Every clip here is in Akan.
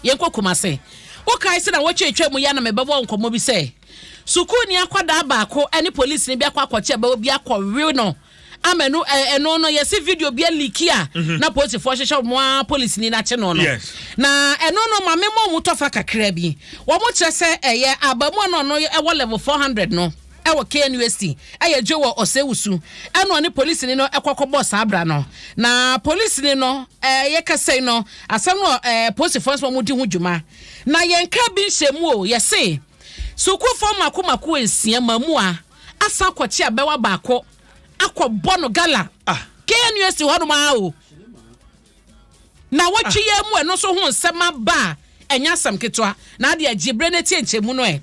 Yɛnkɔ Kumase. Wokae sɛ nnawɔtwe a etwaam yi ara na mebɛbɔɔ nkɔmmɔ bi sɛ sukuuni akwadaa baako ne polisini bi akɔ akɔkye abawa bi akɔwe no ama ɛno ɛno no yɛse video bi aliki a mhm. na polisifoɔ hyehyɛ wɔn a polisini no akye no no. Na ɛno no ma memmɔ wɔn tɔfa kakra bi. Wɔn kyerɛ sɛ ɛyɛ abamuwa no ɔno ɛwɔ level 400 no wɔ KNUST yɛ Joel Osei-Wusu ɛna ɔne polisini no kɔ kɔbɔɔ saa bra no. Na polisini no yɛkasa yi no asɛm no polisifoɔ nso wɔn di ho dwuma. Na yɛn ka bi nhyɛ mu o, yɛse sukuufoɔ mako mako nsia mamua asan akɔkye abɛwa baako akɔbɔ no gala ah. KNUST hɔnom ara o. Na wɔtwe yɛn mu ɛno nso ho nsɛm aba a ɛnyɛ asɛm ketewa. Na adeɛ gye berɛ no tie nkyɛmu no ɛ.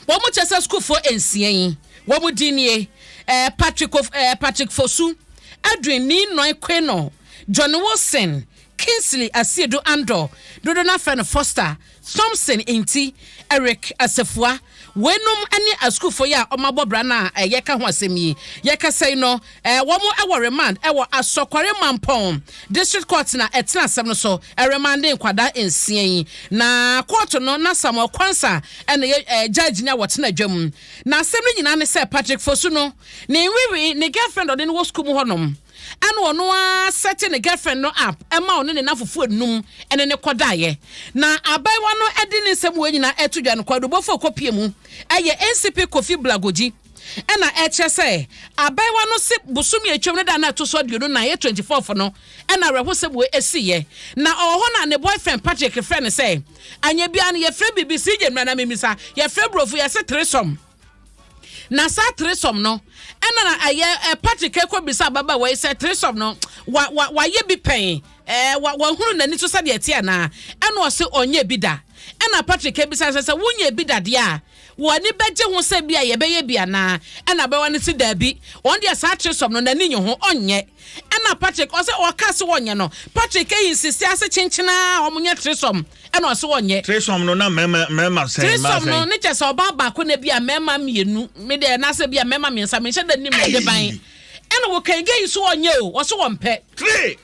Wɔn kyerɛ sɛ sukuufoɔ nsia yi, wɔn din nie, eh, Patrick, eh, Patrick Fosu, Edwin Nii Noi Quaynor, Johnny Wilson, Kingsley Asiedu Andor, dodo no afrɛ no Foster, Thompson Nti, Eric Asafua. Weinom ne asukuufoɔ yi a wɔabɔ bra no a yɛka ho asɛm yi. Yɛkasa yi no, wɔn wɔ remand wɔ Asɔkware Mampɔn District Court na ɛtena asɛm no so remande nkwadaa nsia yi. Na kɔɔto no na Samuel Quansah na ɛyɛ judge ni a wɔtena dwam. Na asɛm no nyinaa ne sɛ Patrick Fosu no, ne nwiwii, ne girlfriend a ɔne no wɔ sukuu mu hɔnom, Ɛna ɔno ara sɛte ne girlfriend no up ma ɔne ne nnamfofoɔ nnum ne no kɔdaeɛ. Na abaayewa no de ne nsɛm wei nyinaa ɛto dwa no, kwaadubɔfoɔ kɔpie mu ɛyɛ ACP Kofi Blagogyi ɛna ɛkyerɛ sɛ abaayewa no se bosome a atwam no da no a ɛto so 24, ɛyɛ 24th no ɛna awerɛhosɛm wei ɛsiiɛ. Na ɔwɔ hɔ na ne boyfriend Patrick frɛ no sɛ anyɛ biara no yɛfrɛ biribi, CJ mmra na memmisa, yɛfrɛ borɔfo yɛse threesome. Na saa threesome no, ɛna na ɛyɛ ɛ Patrick ɛkɔ bisa ababaawa yi sɛ threesome no wa wa wayɛ bi pɛn ɛɛ wa wahunu n'ani so sɛdeɛ ɛte anaa? Ɛna ɔse ɔnyɛ bi da. Ɛna Patrick ɛbisa sɛ sɛ wonyɛ bi da deɛ a w'ani bɛgye ho sɛ bi a yɛbɛyɛ bi anaa? Ɛna ababaawa no se daabi, ɔno deɛ saa threesome no n'ani nye ho, ɔnyɛ. Ɛna Patrick ɔsɛ ɔka se ɔnyɛ no, Patrick insiste ase kyenkyenaa wɔn nyɛ threesome. Ɛna ɔse ɔnyɛ. Threesome no na mmarima mmarima sɛn mmaa sɛn. Threesome no ne kyɛ sɛ ɔbaa baako na ebia mmarima mmienu me deɛ anaasɛ ebia mmarima mmiɛnsa menhyɛ da nim na ɛde ban. Ɛna wɔka gay so ɔnyɛ o ɔse ɔmpɛ. Three.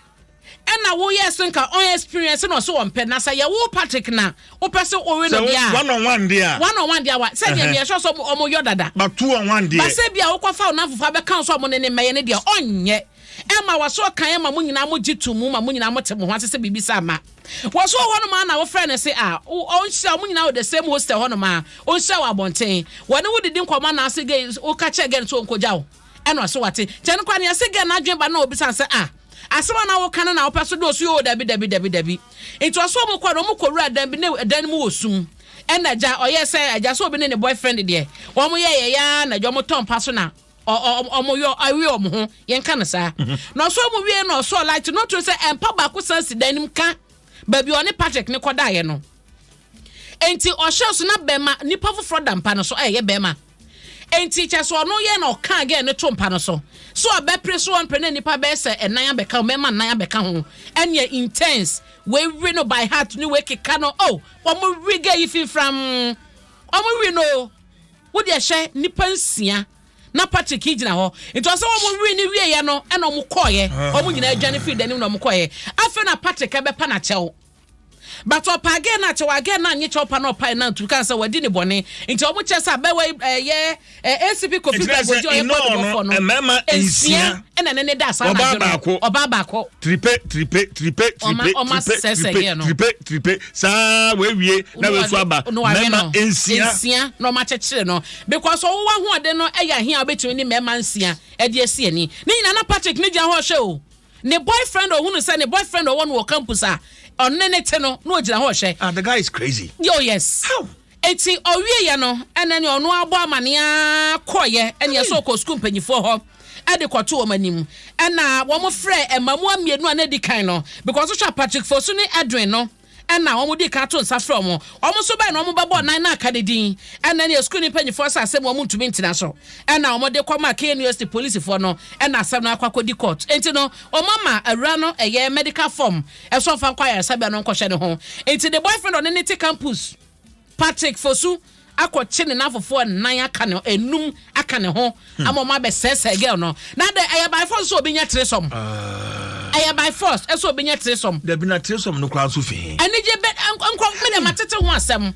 Ɛna woyɛ so nka ɔn experience na ɔse ɔmpɛ na sɛ yɛ wo Patrick na wopɛ sɛ wowe no deɛ a. One on one deɛ a. One on one deɛ a wa sɛ deɛ meɛ sure sɛ ɔmo yɔ dada. But two on one deɛ. But sɛ ebia wokɔfa wo namfofoɔ abɛka wo sɛ ɔmo ne ne mmɛyɛ no deɛ ɔnyɛ. Ɛma wɔso ɔkan ɛma mo nyinaa mo gye to mu ma mo nyinaa mo te mo ho ase sɛ biribi saa ma. Wɔso wɔ hɔnom ara na wofrɛ no se a ɔnhyia wɔn nyinaa wɔ the same hostel hɔnom a ɔnhyia wɔ abɔnten. Wɔne wo didi nkɔmmɔ anaase gay woka kyerɛ girl no sɛ ɔnkɔgya wo ɛna ɔse wate. Nti ɛno koraa no yɛse girl no adwene ba no na ɔbisa no sɛ ah asɛm a na woka no na wopɛ so de ɔse oo dabi dabi dabi dabi. Nti ɔse wɔn kɔ no wɔn kɔwura dan bi ne dan no mu wɔ sum ɛna agya ɔyɛ sɛ agya sɛ obi ne ne boyfriend deɛ wɔn yɛ yɛyɛ ara na agya wɔn tɔ mpa so na wɔn yɔ awie wɔn ho yɛn ka no saa mhm. Na ɔsɔ wɔn wie na ɔsɔ light no to sɛ mpa baako san si dan no mu ka baabi ɔne Patrick ne kɔdaeɛ no. Nti ɔhyɛ so na bɛrima nipa foforɔ da mpa no so ɛyɛ bɛrima. Nti kyɛ sɛ ɔno yɛ na ɔka gɛɛ no to mpa no so so ɔbɛpere so ɔmpere na nipa bɛyɛ sɛ ɛnan abɛka ho, mɛrima nnan abɛka ho. Ɛneɛ intense wei no by heart ne wei keka no oh wɔn wi gɛɛ yi finfram wɔn wi no. Wo deɛ hwɛ, nnipa nsia na Patrick yi gyina hɔ. Nti ɔsɛ wɔn wee no wieɛ no ɛna wɔn kɔɔeɛ. Wɔn nyinaa dwane firi dan no mu na wɔn kɔɔeɛ. Afei na Patrick ɛbɛpa no akyɛw. But ɔpaa girl no akyɛw a girl no annye kyɛw pa na ɔpae no antu kaa sɛ wadi ne bɔne. Nti wɔn kyerɛ sɛ abaayewa yi ɛyɛ ACP Kofi Nti na sɛ Gbagodi a ɔyɛ in all no, kwadubɔfoɔ no mmarima nsia nsia, ɛna ne ne da saa ɔbaa anadwo no. baako. Ɔbaa baako. Tripe tripe tripe Ɔma tripe ɔma tripe sɛsɛ tripe girl no. tripe tripe saa wawie na Na wasu aba na wawe mmarima no nsia. nsia na ɔma akyekyere no because ɔwɔ ahoɔden no ɛyɛ ahe a wobɛtumi ne mmarima nsia ɛde asi ani ne nyinaa. Na Patrick ne gyina hɔ ɔhwɛ o, ne boyfriend ɔhunu sɛ ne boyfriend ɔwɔ no wɔ campus a ɔne ne te no na ɔgyina hɔ ɔhwɛ. Ah, the guy is crazy. Oh yes. How? Enti ɔwieɛ no ɛna ne ɔno abɔ amaneɛ ara kɔeɛ ɛne ɛsɛ ɔkɔ sukuu mpanyifoɔ hɔ ɛde kɔto wɔn anim ɛna wɔn frɛ mmamuwa mmienu a na edi kan no because wohwɛ a Patrick Fosu ne Edwin no ɛna wɔn di kan to nsa frɛ wɔn. Wɔn nso bae na wɔn bɛbɔɔ nan na aka ne din. Ɛna nea sukuu no mpanyinfoɔ sɛ asɛm wɔn ntumi ntena so ɛna wɔn de kɔmaa KNUST polisifoɔ no ɛna asɛm no akɔ akɔdi court. Enti no wɔn ama awura no ɛyɛ medical form ɛsɛ ɔmfa nkɔ ayaresabea no nkɔhwɛ ne ho. Enti ne boyfriend ɔne ne te campus Patrick Fosu akɔkye ne nnamfofoɔ nnan aka ne enum aka ne ho hmm. ama wɔn abɛsɛɛsɛɛ girl no. Na dɛ ɛyɛ by force sɛ obi nya threesome. Ah. Ɛyɛ by force ɛsɛ obi nya threesome. Dabi na threesome no koraa nso fi. Anigye bɛ Nkurɔfo me deɛ matete ho asɛm.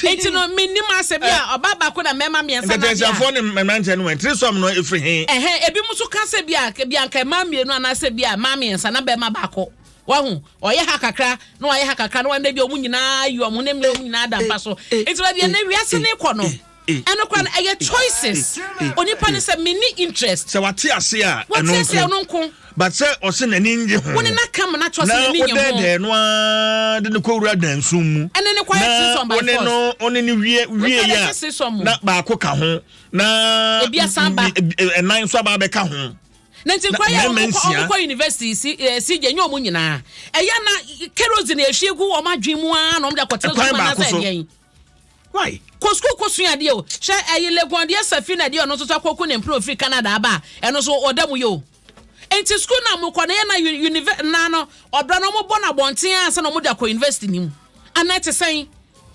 Nti no mennim asɛ bi a ɔbaa baako na mmarima mmiɛnsa na bi a. Nkatasiafoɔ ne mmeranteɛ no wɛn threesome no efiri he? Ɛhɛn, ebinom nso ka sɛ bi a bi a nka mmaa mmienu anaasɛ bi a mmaa mmiɛnsa na barima baako. Wahu? Ɔyɛ ha kakra na wayɛ ha kakra na wɔn bi a wɔn nyinaa yi wɔn ho na mmea wɔn nyinaa da mpa so. Nti baabi a na wiase no rekɔ no, ɛno koraa no ɛyɛ choices. Onipa no sɛ menni interest. Sɛ wate ase a, Wate ɛno ase a nko. ɛno nko. But sɛ ɔse n'ani nnye ho. Wo ne no aka ma no akyerɛ sɛ Na n'ani nnye ho. wodɛɛdɛɛ no ara de no kɔwura dansom mu. Ɛne no kɔyɛ Na threesome by wo ne force. no wo ne no wie wie Wotwa a bɛhyɛ threesome mu. na baako ka ho na Ebi asan ba. ɛnan nso aba abɛka ho. Na nti nkwa yɛ mmarima wɔn kɔ nsia. wɔn kɔ university si ɛɛ si gye nye wɔn nyinaa. Ɛyɛ na kerosene ehwie gu wɔn adwene mu ara na wɔn de akɔtena Ɛkwan sukuu baako anaasɛ so. ɛdeɛn. Why? Kɔ sukuu kɔ sua adeɛ o. Hwɛ ɛyi Legon deɛ Safina deɛ ɔno nso so akɔku ne mpena ofiri Canada aba a ɛno nso ɔda mu yɛ o. Nti sukuu no a mokɔ no yɛ na unive na no ɔbra no wɔbɔ no abɔnten ansa na wɔde akɔ university no mu. Anaa ɛte sɛn?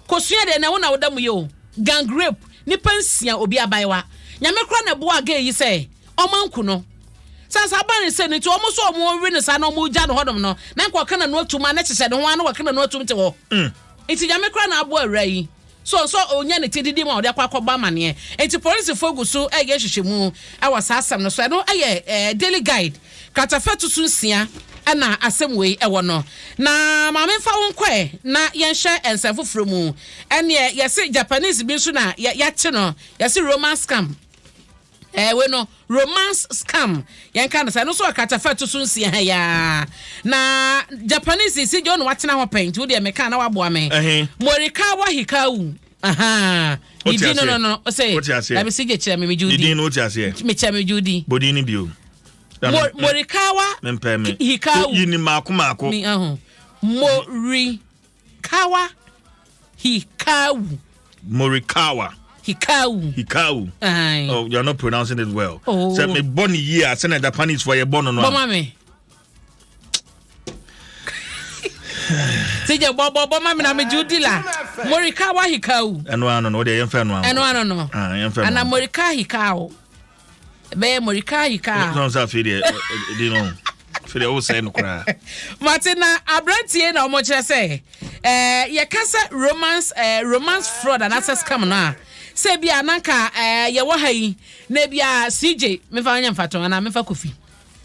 Kɔ sua deɛ na ɛwo na woda mu yɛ o. Gang rape nipa nsia obi abayewa. Nyame koraa na ɛboaa girl yi sɛ ɔma nku no. Sɛ saa ba ne sɛ no nti wɔn nso wɔn we no saa na wɔn gya no hɔnom no na nka ɔka n'ano atum a na kyekyɛ ne ho a na wɔka n'ano atum te hɔ. Nti Nyame koraa na aboa awura yi. So nso onya ne ti didi mu a ɔde akɔ akɔbɔ amaneɛ. Nti polisifo gu so ɛyɛ nhwehwɛmu ɛwɔ saa asɛm no so. Ɛno ɛyɛ eh, Daily Guide kratafa tutu nsia ɛna asɛm wei ɛwɔ no. Na maame mfa wo nkɔɛ na yɛnhyɛ nsɛm foforɔ mu. Ɛneɛ yɛse Japanese bi nso na yɛakye no. Yɛse romance scam. Eh, wei no romance scam yɛnka no sɛ ɛno nso wɔ kratafa ɛto so nsia ha yi ara. Na Japanese si gye wo na watena hɔ pɛn nti wo deɛ meka na waboa me. Morikawa Hikaru. Aha. Ne din no no no ɔsɛ dabi si gye kyerɛ me megye wo di. din. No wote aseɛ. Mekyerɛ me megye wo din. Bodin no bio. Morikawa Mempɛ me. Hikaru. Yi ni maako maako. Mi aho. Morikawa Hikaru. Morikawa. Hikaru. Hikaru. Aye. Oh, you're not pronouncing it well. Oh. Sɛ me bɔ ne yie a sɛ na Japanese fo yɛ bɔ no no. Bɔ ma me. Sijɛ bɔ bɔ bɔ ma me na me gye di la. Morikawa Hikaru. Ɛno ano no, o deɛ yɛmfɛ no ano. Ɛno ano no. Ah, yɛmfɛ no. Ana Morikawa Hikaru. Bɛyɛ Morikawa Hikaru. Sɔn sɛ afei deɛ ɛdi no. Afei deɛ wosɛe no koraa. Mate na aberanteɛ na wɔn kyerɛ sɛ ɛɛ yɛka sɛ romance ɛɛ romance fraud anaasɛ scam no a sɛ ebi a nanka ɛɛ yɛwɔ ha yi na ebi a CJ mefa nyɛ mfato anaa mefa Kofi.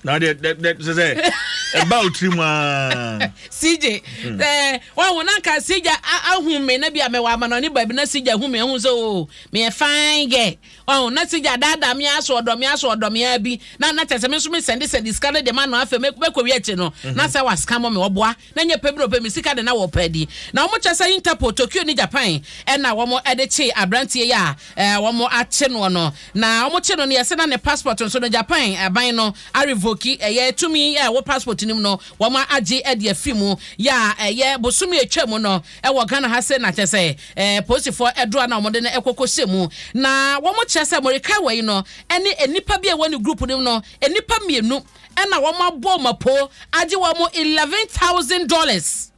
Na deɛ dɛ dɛ sɛ sɛ ɛba o tiri mu aa. CJ ɛɛ wɔn ho nanka CJ ahu me na bi a mɛwɔ amanɔne baabi na CJ ahu me ahu sɛ o meyɛ fine girl ɔho na CJ adaadaa me aso ɔdɔ me aso ɔdɔ me bi na na kyerɛ sɛ me nso me sɛnde sɛnde sika no de ma no afei mɛkɔ wi akyi no na sɛ wa scam me ɔboa na nyɛ pɛ bi na ɔpɛ me sika de na wɔpɛ adi na wɔn kyerɛ sɛ Interpol Tokyo ne Japan ɛna wɔn ɛde kye aberanteɛ yi a ɛɛ wɔn akye noɔ no na wɔn kye no no yɛsɛ na ne passport nso no Japan aban no arevoke ɛyɛ tumi a ɛwɔ passport no mu no wɔn agye ɛde afi mu yɛ a ɛyɛ bosomi atwa mu no ɛwɔ Ghana ha sɛ na kyerɛ sɛ ɛɛ polisifoɔ ɛdoa na wɔn de no ɛkɔkɔ hyɛ mu na wɔn kyerɛ sɛ Morikawa yi no ɛne nnipa bi a ɛwɔ ne group no mu no nnipa mmienu ɛna wɔn abɔ wɔn apo agye wɔn $11,000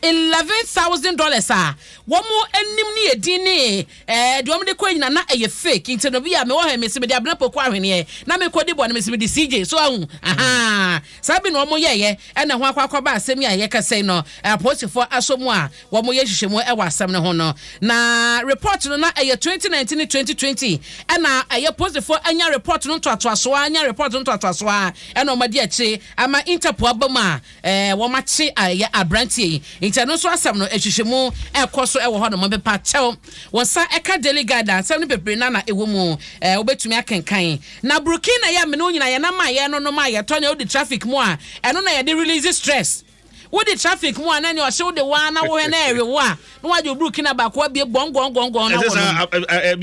$11,000 a wɔn anim ne edin ne ɛɛ deɛ wɔn de kɔ nyina na ɛyɛ fake nti no bi a mewɔ ha mesi mede abena poko ahweneɛ na mekɔ di bɔ no mesi mede CJ so ahu aha saa bi na wɔn yɛyɛ ɛna ho akɔ akɔba asɛm yi a yɛkasa yi no apolisifoɔ asɔ mu a wɔn yɛ hyehyɛ mu ɛwɔ asɛm no ho no na report no na ɛyɛ 2019 ne 2020 ɛna ɛyɛ polisifoɔ anya report no ntoatoasoɔ anya report no ntoatoasoɔ ɛna wɔn adi akyire ama Interpol aba mu a ɛɛ wɔn akye ɛyɛ aberanteɛ yi nti ɛno nso asɛm no ehyehyɛ mu ɛkɔ so ɛwɔ hɔ nom pepa kyɛw wɔn nsa ɛka Daily Guide asɛm no bebree na na ɛwɔ mu ɛɛ wobɛtumi akenkan na Burkina yɛ amene nyinaa yɛn nam a yɛn no nom a yɛtɔ nea wodi traffic mu a ɛno na yɛde release stress wodi traffic mu a na nea ɔhyɛ wode waa na wohɛ na ɛwe wo a na wagye Burkina baako abie gɔngɔngɔngɔn na Ɛsɛ wɔ sɛ nom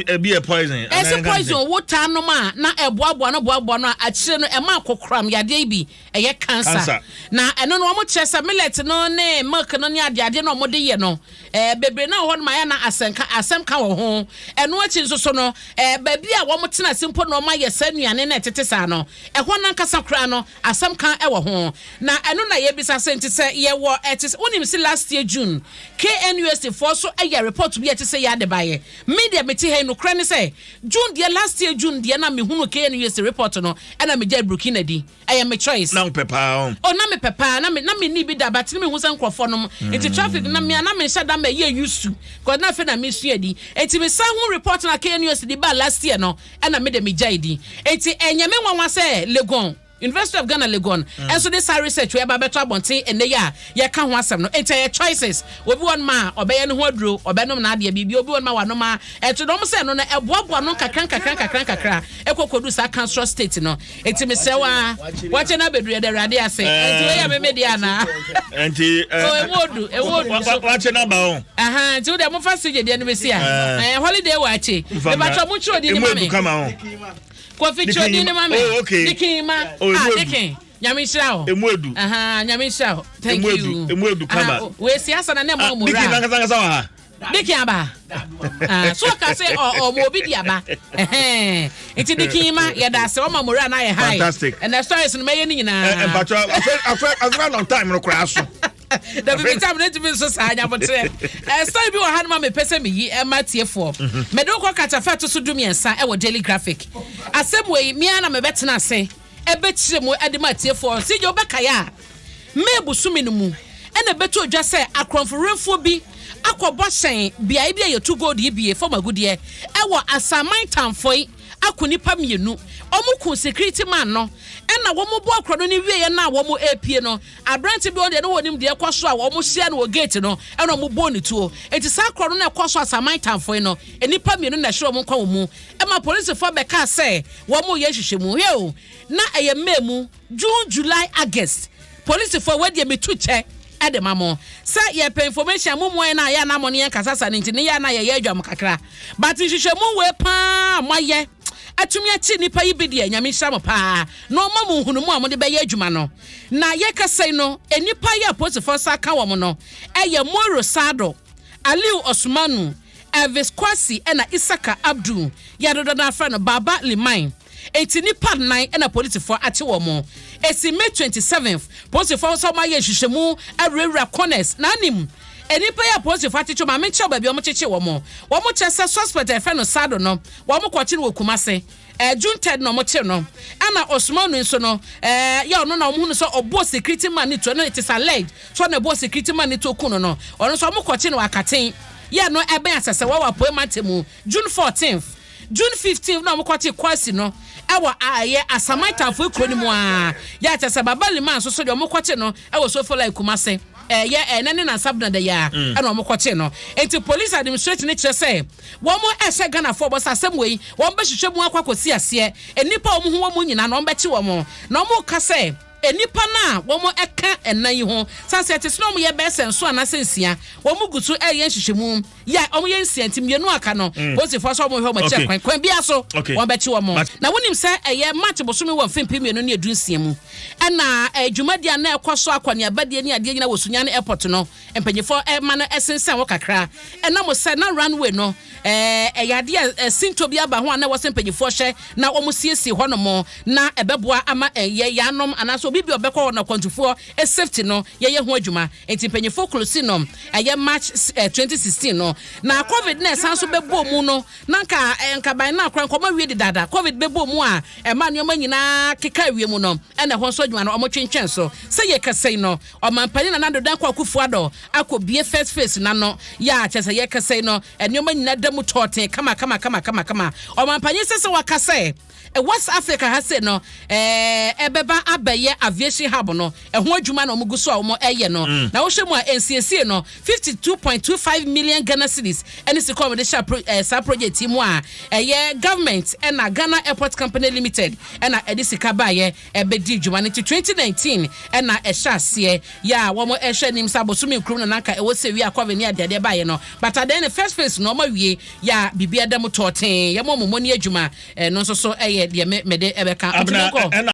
ɛbi yɛ poison. Ɛsɛ poison wo taa nom a na ɛboaboa no boaboa no a akyire no ɛma akɔkoram yadeɛ yi bi ɛyɛ cancer. Cancer. Na ɛno no wɔn kyerɛ sɛ millet no ne milk no ne adeade no a wɔde yɛ no ɛɛ bebree na wɔ hɔ nom ayɛ na asɛnka asɛm ka wɔ ho. Ɛno akyi nso so no ɛɛ baabi a wɔn tena ase mpo na wɔn ayɛ saa nnuane na ɛtete saa no ɛhɔ nankasa koraa no asɛm ka ɛwɔ ho. Na ɛno na yɛbisa sɛ nti sɛ yɛwɔ ɛte sɛ wonim si last year June KNUST foɔ so ɛyɛ report bi a ɛte sɛ yɛ ade baeɛ. Me deɛ mete ha yi nokorɛ ne sɛ June deɛ last year June deɛ na mehunu KNUST report no ɛna megya Burkina di. Ɛyɛ me choice. Na Na wopɛ paa o. Oh, na mepɛ paa, na me ni bi da, but ne mehu sɛ nkurɔfoɔ nom nti traffic na mea na menhyɛ da ma ɛyɛ used to, because na afei na mesua di. Enti mesan ho report na KNUST de ba last year no, ɛna mede megyae di. Enti ɛnyɛ me nwanwa sɛ Legon, University of Ghana Legon, ɛnso de saa research wei ɛba bɛtɔ abɔnten ɛnɛ yi a yɛka ho asɛm no. Enti ɛyɛ choices. Obi wɔ nom a ɔbɛyɛ ne ho aduro, ɔbɛnom n'adeɛ biribi. Obi wɔ nom a wanom a ɛto dɔm sɛ no ɛboaboa no nkakra nkakra nkakra nkakra ɛkɔ kɔdu saa cancerous state no. Enti mesrɛ wa, wakyɛ no abɛduru, yɛde Awurade ase. Enti wei yɛ meme deɛ anaa? Nti Oh, emu odu, emu odu so. Wakyɛ no aba o. Aha, nti wode mofa sigye deɛ no bɛsi a holiday wɔ akyi. Mfa mmra. Mebatwɛ mo kyerɛ odin ne Emu ma edu me. kama o. Kofi, kyerɛ odin ne ma me. Oh, okay. Dikin ma. Oh, emu Ah, edu. Dikin, Nyame nhyira wo. Emu edu. Aha, Nyame nhyira wo. Thank Emu you. edu, emu edu kama. Aha, wei siasa na ne mo mo Diki ra. nankasa nkasa wɔ ha. Dikin aba. Ah, so ka sɛ ɔ mo obi di aba. Ɛhɛn. Nti Dikin ma, yɛda ase, ɔma mo ra na yɛ high. Fantastic. Ɛnɛ stories no mɛyɛ ne nyinaa. Mpatwa afɛ na time no koraa so. Dabi, mi tam ne tumi nso saa nyabotrɛ. Story bi wɔ ha no ma mepɛ sɛ meyi ɛma tiefoɔ. Mede wokɔ katafa ɛto so 13 ɛwɔ Daily Graphic. Asɛm wei mea na mebɛtena ase ɛbɛkyerɛ mu ɛde ma tiefoɔ. Sigye, wobɛkaeɛ a, May bosome no mu ɛna ɛbɛto odwa sɛ akorɔmfowerɛmfoɔ bi akɔbɔ hyɛn beaeɛ bi a yɛtu gold yi bie fam agudeɛ ɛwɔ Asaman Tamfoe akɔ nipa mmienu. Ɔmo ku security man no, ɛna wɔn bɔ akorɔ no ne wieɛ no a wɔn epie no, aberante bi ɔdeɛ no wɔ nim deɛ ɛkɔ so a wɔn hyia no wɔ gate no, ɛna wɔn bɔ ne tuo. Eti saa akorɔ no na ɛkɔ so Asaman Tamfoe no, nipa mmienu na ɛhyɛ wɔn nkwa wɔn mu, ɛma polisifoɔ bɛka sɛ wɔn yɛ nhwehwɛmu. Hwɛ o, na ɛyɛ May mu, June, July, August. Polisifoɔ, wɔdeɛ metu kyɛ ɛde ma mo sɛ yɛpɛ information mo mmoa yɛn a yɛ anam ne yɛn kasasa ne nti ne yɛ ana yɛyɛ adwam kakra, but nhwehwɛmu wei paa moayɛ atumi akyi nipa yi bi deɛ, Nyame nhyira mo paa na ɔma mo nhunumu a mode bɛyɛ adwuma no. Na yɛkasa yi no, nipa yi a polisifoɔ nsa ka wɔn no ɛyɛ Moro Sado, Aliu Osmanu, Elvis Kwasi, ɛna Isaka Abdul, yɛdodo no afrɛ no Baba Liman. Eti nipa nnan ɛna polisifoɔ akye wɔn. Esi May 27th, polisifoɔ nso wɔn ayɛ nhwehwɛmu awurawura corners na anim nipa yi a polisifoɔ akyekye. Maame nkyɛw baabi a wɔn kyekye wɔn. Wɔn kyerɛ sɛ suspect a yɛfrɛ no Sado no, wɔn kɔkye no wɔ Kumase June 3rd na wɔn kye no. Ɛna Osmanu nso no, yɛ ɔno na wɔn hu no sɛ ɔbɔ security man ne tuo no. It is alleged so ɔna ɛbɔ security man ne tuo kun no. Ɔno nso wɔn kɔkye no wɔ Akaten yɛ no ɛbɛn asɛsɛ wɔwɔ Apoe Mantam June 14th. June 15 na wɔn kɔkye Kwasi no ɛwɔ ɛyɛ Asaman Tamfo kuro no mu a yɛ akyɛ sɛ Baba Liman nso so deɛ, wɔn kɔkye no ɛwɔ Sofoline Kumase, ɛyɛ ɛnɛ ne nansa bena da yi a ɛna wɔn kɔkye no. Nti police administration kyerɛ sɛ wɔn ɛhyɛ Ghanafoɔ bɔ sɛ asɛm wei wɔn bɛhwehwɛ mu akɔ akɔsi aseɛ. Nnipa a wɔn ho wɔn nyinaa na wɔn bɛkye wɔn, na wɔn ka sɛ nnipa no a wɔn ɛka ɛnan yi ho sanni ɛte sɛ wɔn yɛ bɛyɛ sɛ nso anaasɛ nsia. Wɔn gu so ɛyɛ nhwehwɛmu yɛ a wɔn yɛ nsia, nti mmienu aka no, polisifoɔ sɛ wɔn hwɛ wɔn akyi kwan kwan bia so wɔn bɛkye wɔn. Na wɔnim sɛ ɛyɛ March bosome wɔ mfe 2016 mu ɛna dwumadi a na ɛkɔ so akɔneabadie ne adeɛ nyina wɔ Sunyani Airport no, mpanyinfoɔ ɛma no ɛsensɛn hɔ kakra ɛnam sɛ na runway no ɛyɛ adeɛ a ɛsinto bi aba ho a na ɛwɔ sɛ mpanyinfoɔ hyɛ na wɔn siesie hɔnom na ɛbɛboa ama ɛyɛ yanom anaasɛ obi bi a ɔbɛkɔ hɔ no akwantufoɔ safety no yɛyɛ ho adwuma. Nti mpanyinfoɔ close no ɛyɛ March 2016 no. Na COVID na ɛsan so bɛbɔ mu no, na nka nkaban na akora nkɔmɔ awie dedada. COVID bɛbɔ mu a ɛma nneɛma nyinaa keka awie mu no, ɛna ɛhɔ nso adwuma no ɔmo twentwɛn so. Sɛ yɛ kasa yi no, ɔmampanin Nana Addo Dankwa Akufo-Addo akɔ bie first phase n'ano yɛ a kyerɛ sɛ yɛ kasa yi no, nneɛma nyinaa da mu tɔɔten kama kama kama kama kama. Ɔmampanin sɛ waka sɛ West Africa ha se no ɛbɛba abɛyɛ aviation hub no, ɛho adwuma na wɔn gu so a wɔn ɛyɛ no. Na wɔhwɛ mu a, nsiesie no 52.25 million Ghana cedis ɛne sika wɔn de hyɛ saa project yi mu a ɛyɛ government ɛna Ghana Airport Company Limited ɛna ɛde sika baayɛ ɛbɛdi dwuma no. Nti 2019 ɛna ɛhyɛ aseɛ yɛ a wɔn ɛhwɛ anim sɛ abosomi nkurom na nanka ɛwɔ sɛ wie a COVID ne adeadeɛ baayɛ no, but adan ne first phase no wɔn awie yɛ a biribi ɛda mu tɔɔten yɛ mo ɔmo mo ni adwuma. Ɛno nso so ɛyɛ deɛ me mede ɛbɛka. Abena. Ntumi nkɔ. Ɛna